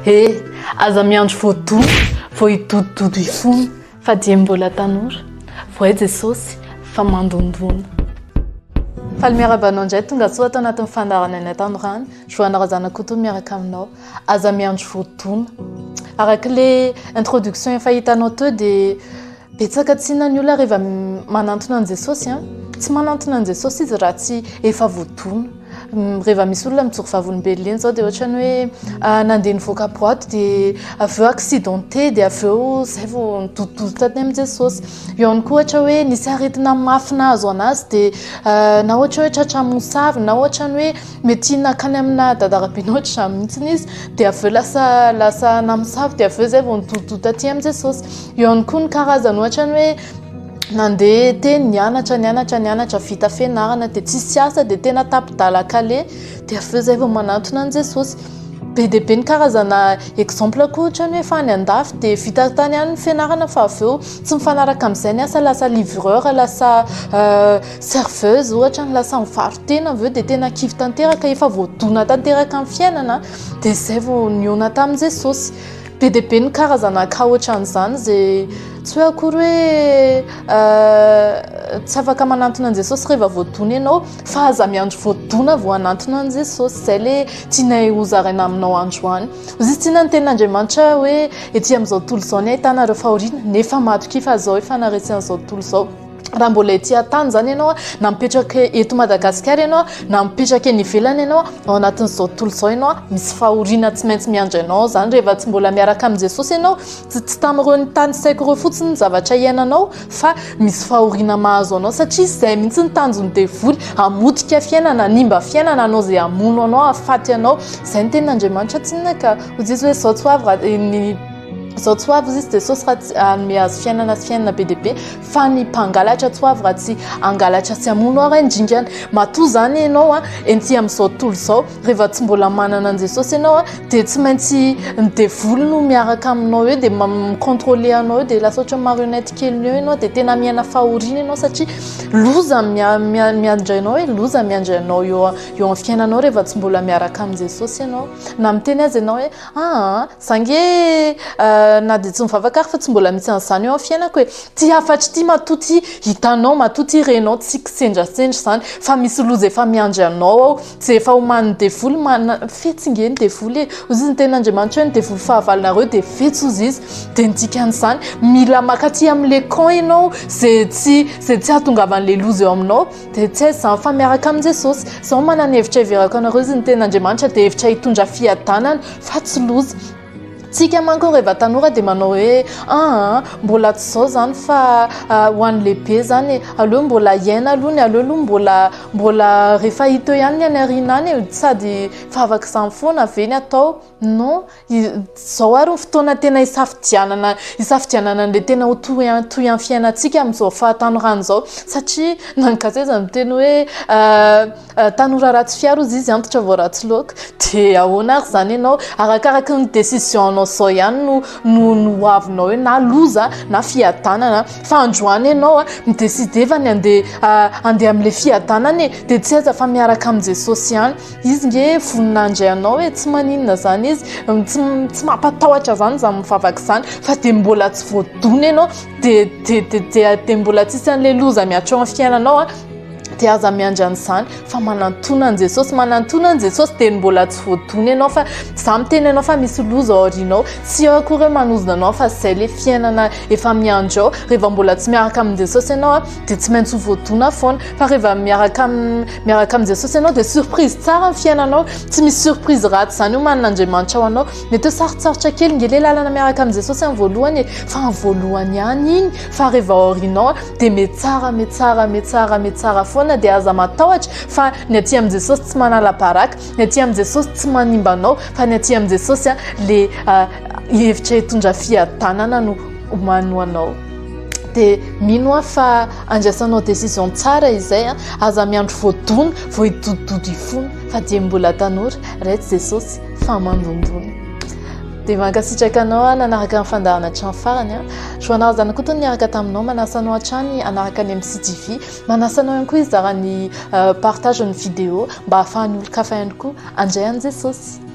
He, aza miandry voadona vao hidodododo hifona fa dieny mbola tanora vao hay Jesosy fa mandondona. Faly miarahaba anao indray tonga soa ato anatin'ny fandaharana Ny Hatanorana. Joana Razanakoto miaraka aminao. Aza miandry voadona. Araka ilay introduction efa hitanao teo dia Betsaka tsinona ny olona rehefa manantona an'i Jesosy an. Tsy manantona an'i Jesosy izy raha tsy efa voadona. Rehefa misy olona mijoro vavolombelona eny izao dia ohatran'ny hoe nandeha nivoaka boîte dia avy eo accidenté dia avy eo izay vao nidodododo taty amin'i Jesosy. Eo ihany koa ohatra hoe nisy aretina mafy nahazo an'azy dia na ohatra hoe tratra mosavy na ohatra ny hoe Mety nankany amina dadarabe ohatr'izany mihitsy izy dia avy eo lasa lasa namosavy dia avy eo izay vao nitototo taty amin'i Jesosy. Eo ihany koa ny karazany ohatra ny hoe nandeha teny nianatra nianatra nianatra vita fianarana dia tsisy asa dia tena tapi-dalan-kaleha dia avy eo izay vao manantona an'i Jesosy. Be dia be ny karazana exemple koa ohatra ny hoe efa any andafy dia vita tany ihany ny fianarana fa avy eo tsy mifanaraka amin'izay ny asa lasa livreur lasa serveuse ohatra ny lasa mivaro-tena avy eo dia tena kivy tanteraka efa voadona tanteraka amin'ny fiainana dia izay vao nihaona tamin'i Jesosy. Be dia be ny karazana cas ohatran'izany izay tsy hoe akory hoe tsy afaka manantona an'i Jesosy rehefa voadona ianao fa aza miandry voadona vao hanantona an'i Jesosy. Izay ilay tianay hozaraina aminao androany. Hoy izy tsinona ny tenin'Andriamanitra hoe ety amin'izao tontolo izao ny ahitana ireo fahoriana nefa matokia fa izao efa naharesy an'izao tontolo izao. Raha mbola ety an-tany izany ianao, na mipetraka eto Madagasikara ianao, na mipetraka eny ivelany ianao, ao anatin'izao tontolo izao ianao, misy fahoriana tsy maintsy miandry anao izany rehefa tsy mbola miaraka amin'i Jesosy ianao. Tsy tsy tamin'ireo nitanisaiko ireo fotsiny ny zavatra iainanao fa misy fahoriana mahazo anao satria izay mihitsy ny tanjon'ny devoly, hamotika fiainana, hanimba fiainana, hanao izay hamono anao, hahafaty anao. Izay ny tenin'Andriamanitra tsinona ka. Hoy Jesosy hoe izao tsy ho avy raha ny izao tsy ho avy izy Jesosy raha tsy hanome azy fiainana sy fiainana be dia be fa ny mpangalatra tsy ho avy raha tsy hangalatra sy hamono ary handringana. Matoa izany ianao a, ety amin'izao tontolo izao, rehefa tsy mbola manana an'i Jesosy ianao a, dia tsy maintsy ny devoly no miaraka aminao eo dia mi-contrôler anao eo dia lasa ohatran'ny marionnette keliny eo ianao dia tena miaina fahoriana ianao satria loza miandry anao e, loza miandry anao eo eo amin'ny fiainanao rehefa tsy mbola miaraka amin'i Jesosy ianao. Na miteny aza ianao hoe aa Za nge na dia tsy mivavaka ary fa tsy mbola misy an'izany eo amin'ny fiainako e. Ty hafatra ity matoa ty hitanao, matoa ty renao tsy kisendrasendra izany fa misy loza efa miandry anao ao, izay efa omanin'ny devoly, mana, fetsy nge ny devoly e. Hozy izy ny tenin'Andriamanitra hoe ny devoly fahavalonareo dia fetsy hozy izy. Dia ny dikan'izany mila makaty amin'ilay camp ianao izay tsy izay tsy hahatongavan'ilay loza eo aminao. Dia tsy aiza izany fa miaraka amin'i Jesosy. Izaho manana hevitra heverako anareo izy ny tenin'Andriamanitra dia hevitra hitondra fiadanana fa tsy loza. Tsika manko rehefa tanora dia manao hoe aa mbola tsy izao izany fa ho an'ny lehibe izany e, aleo mbola hiaina aloha ny aleo aloha mbola mbola rehefa hita eo ihany ny any aoriana any e, sady vavaka izany foana ve ny atao? Non, izao ary ny fotoana tena hisafidianana hisafidianana an'ilay tena ho toy toy amin'ny fiainantsika amin'izao fahatanorana izao satria na ny gasy aza miteny hoe tanora ratsy fiaro hozy izy antitra vao ratsy laoka dia ahoana ary izany ianao arakaraky ny décision anao izao ihany no no no ho avinao eo na loza na fiadanana fa androany ianao a mi-décider fa ny andeha andeha amin'ilay fiadanana e dia tsy aiza fa miaraka amin'i Jesosy ihany Izy nge vonona handray anao e, tsy maninona zany izy, tsy tsy mampatahotra zany zany mivavaka zany fa dia mbola tsy voadona ianao dia dia dia dia dia mbola tsisy an'ilay loza mihatra eo amin'ny fiainanao a, dia aza miandry an'izany fa manantona an'i Jesosy, manantona an'i Jesosy dia mbola tsy voadona ianao fa za miteny anao fa misy loza ao aorianao, tsy eo akory hoe manozona anao fa zay le fiainana efa miandry ao, rehefa mbola tsy miaraka amin'i Jesosy ianao a dia tsy maintsy ho voadona foana fa rehefa miaraka Miaraka amin'i Jesosy ianao dia surprise tsara ny fiainanao, tsy misy surprise ratsy izany omanin'Andriamanitra ho anao. Mety ho sarotsarotra kely nge le lalana miaraka amin'i Jesosy amin'ny voalohany e, fa amin'ny voalohany ihany iny, fa rehefa aorianao dia metsara, metsara, metsara, metsara foana dia aza matahotra fa ny aty amin'i Jesosy tsy manala baraka, ny aty amin'i Jesosy tsy manimba anao, fa ny aty amin'i Jesosy le hevitra hitondra fiadanana no omany ho anao. Dia mino aho fa andraisanao décision tsara izay a, aza miandry voadona vao hidodododo hifona fa dieny mbola tanora, raiko Jesosy fa mandondona. Dia mankasitraka anao aho nanaraka ny fandaharana hatramin'ny farany a. Joana Razanakoto no niaraka taminao, manasa anao hatrany hanaraka ny MCTV, manasa anao ihany koa hizara ny partage ny vidéo mba hahafahan'ny olon-kafa ihany koa handray an'i Jesosy.